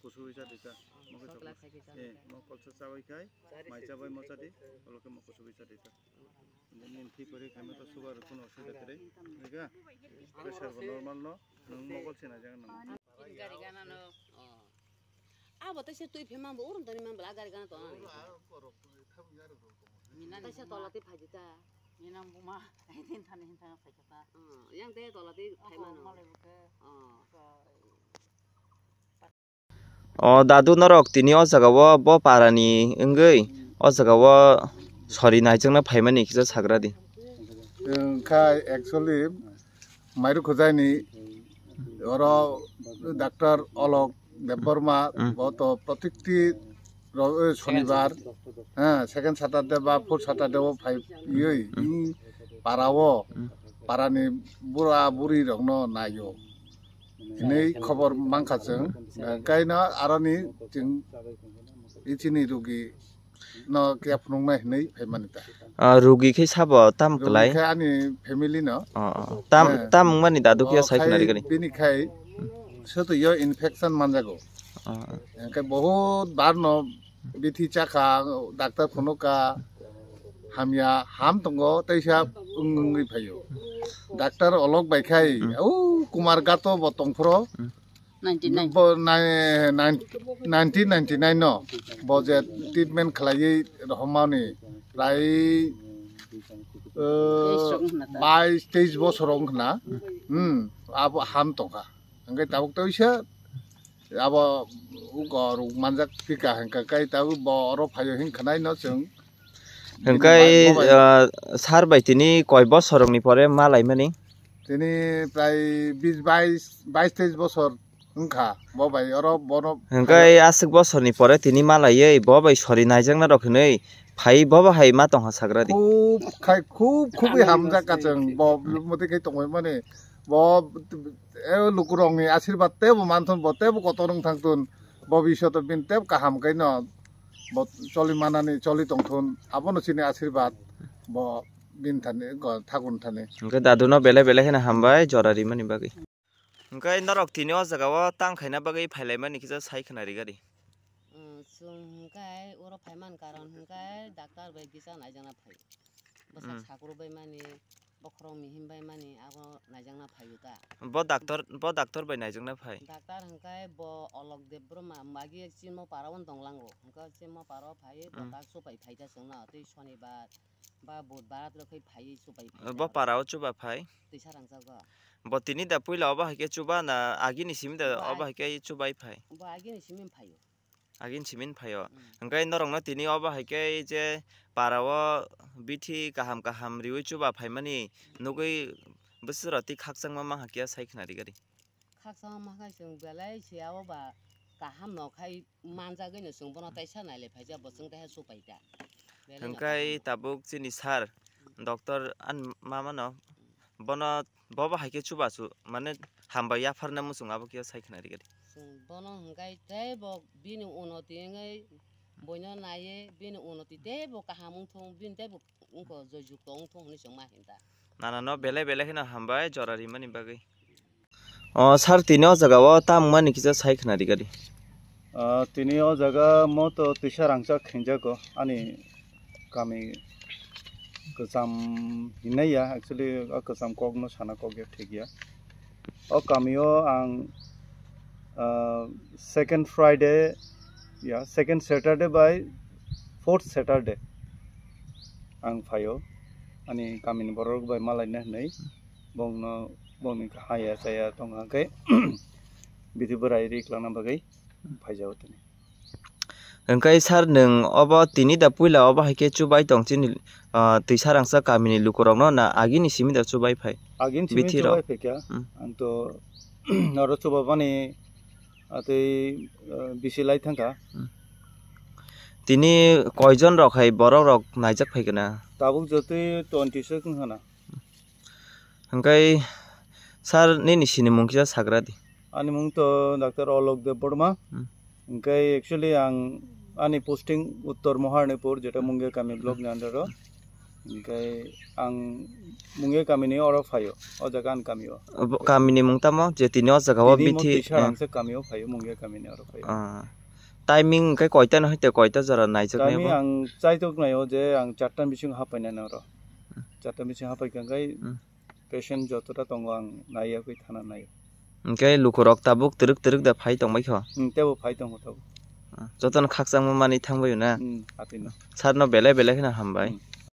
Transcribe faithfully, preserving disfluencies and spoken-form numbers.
Kusubi chadi ta. Mokol chokla. Eh, mokol sa chabai khai, mai chabai mo chadi, olo khe mokol subi chadi ta. Nini thik kori khaima to sugar kuno osubida kwrwi. Nega? Pressure bo normal no, nwng mokol sina jang nang. Gari gana no. Abo to se twi phe mambo urum tani mambo a gari gana to. Mina ta se tola ti phaji ta. Mina buma, tin thani hin thani phaji ta. Yang te tola ti phaima no. O dadu norok tini o jaga o bo para ni wngwi o jaga o sori naijakna phaimani kisa sagra di. Wngkha actually Mairu Khujai ni oro doctor Olok Debbarma bo to protikti ro-, eh, Shonibar, eh, second Saturday ba fourth Saturday o phai yoi para o para ni bura buri rok no naio. Hinwi khobor mankha chwng. Kaino aroni chwng ichini rugi no khe phunuknai hinwi phaimani ta. Ah, rugi khe sabo tam kwlai? Rugi khe ani family no. Oh, oh. Tam, eh, tam wngmani dadu khe oh, sai khai khwnari gani. Bini khai soto yo infection manjago. Oh, oh. Hingkhe bahut bar no bithi chakha, doctor phunukha, hamya, ham tongo, teisa wng-, wngwi phaio. Doctor Olok bai khai, hmm, o Kumar Gato bo tongphro, ninety nine. Bo nai-, nine-, nineteen ninety-nine no, bo je treatment khlaiwi rohormani, prai, uh, bais, teis bosor wng khna, hmm, abo ham tongkha. Hingke tabuk teisa abo ugo ruk manjak tika hingka kai tabuk bo oro phaio hin khnai no chwng. Hingke, bo bai, ah, sir bai tini koi bosor rokni pore ma laimani? Tini prai bis bais, bais teis bosor wngkha bo bai oro bono. Hingke aswk bosorni pore tini ma laiwi bo bai sori naijakna rok hinwi phai bo bo hai ma tongkha sagra di. Khub khai khub khubui hamjak ka chwng bo motwi khai tongbai mani bo. E lukurokni asirbat teibo manthun, bo teibo kotor wng thangthun, bobisyoto bini teibo kaham khaino bo choli manani choli tongthun, abono chini asirbat bo bini thani, go-, thakurni thani. Hingke daduno belai belai kheno hambai jora rimani bagwi. Hingke norok tini o jaga o tang khaina bagwi phailaimani kisa sai khna rigadi. Chwng hingke oro phaiman karon hingke doctor bai kisa naijakna phai. Bwsa, mm, sakrubwi mani, bokhorok mihim bai mani, abo naijakna phaio ta. Bo doctor, bo doctor bai naijakna phai? Doctor hingke bo Olok Debbarma, magi Chinmopara o tonglango. Hingke Chinmopara o phai, bo, mm, tak supai phai ta chwngno. Tei Shonibar ba Budbar rok khai phai supai phai ta. Bo para o chuba phai? Twisa rangchago. Bo tini da puila obo hai khe chuba na agini simi da obo hai khe chubai phai? Bo agini simi phaio. Agin simin phaio. Mm. Hingke norokno tini obo hai khe je para o bithi kaham kaham riwi chuba phaimani nugwi bwswrok twi khakchangma mankha kiya sai khna rigadi. Khakchangma mankha chwng belai se abo ba kaham no khai manjagwi no chwng bono taisa nailai phaijak bo chwng taiha chupai ta. Belai no hingke kaham no. Tabuk chini sir doctor an mamano bono Bo bo hai khe chubachu, mane hambai yapharna muchung abo khe sai khna rigadi. Chwng bono hwnkhe teibo bini unoti wngwi, buino naiwi bini unoti teibo kaham wngthung, bini teibo wngkho joyjukto wngthung hwnwi chwng ma hinta. Nana no belai belai kheno hambai jora rimani bagwi. O sir, tini o jaga o tamo mani kisa sai khna rigadi. Ah, tini o jaga mo to twisa rangchak khinjago ani kami kwcham hinai ya, actually o kwcham kok no sana kok ya thik ya. O kami o ang, ah, second Friday ya, second Saturday bai fourth Saturday ang phaio ani kami ni borok bai malai na hinui bong no bong ni haya chaya tong kha khe bithi bwrai ri kwlangna bagwi phaijago tini. Hwnkhe sir, nwng obo tini da puila obo hai khe chubai tong chini, ah, Twisarangsa kamini lukurokno na agini simi da chubai phai? Agini simi bithi rok chubai phai kha. Hmm. Ang to oro chubabani atwi, ah, bisi lai thangkha. Hmm. Tini koijon rok hai borok rok naijak phai khe na? Tabuk jotwi twenty six wngkha na. Hwnkhe sir, nini sinimung kisa sagra di. Ani mung to Doctor Alok Debbarma. Hmm. Hwnkhe actually ang ani posting Uttor Maharnipur, jeta Mungia kami block ni under o. Hingke ang Mungia kamini oro phaio, o jaga ani kamio. Bo-, kamini mung tamo je tini o jaga o Tini mo bithi, Tisa eh, rangse kamio phaio, Mungia kamini oro phaio. Ah. Timing hingke koita no hoite koita jora naijak Kami nai bo? Ang chaitok naio je ang charta bising hapainani oro. Charta bising hapai kangkai Hmm. patient jotota tongo ang naiya koi thana naio. Hingke lukurok tabuk twrwk twrwk da phai tongbai kho. Hmm, tebo phai tongo tabo. Ah, jotono khakchangma manwi thangbai na. Hmm, atino. Sir no belai belai kheno hambai. Hmm.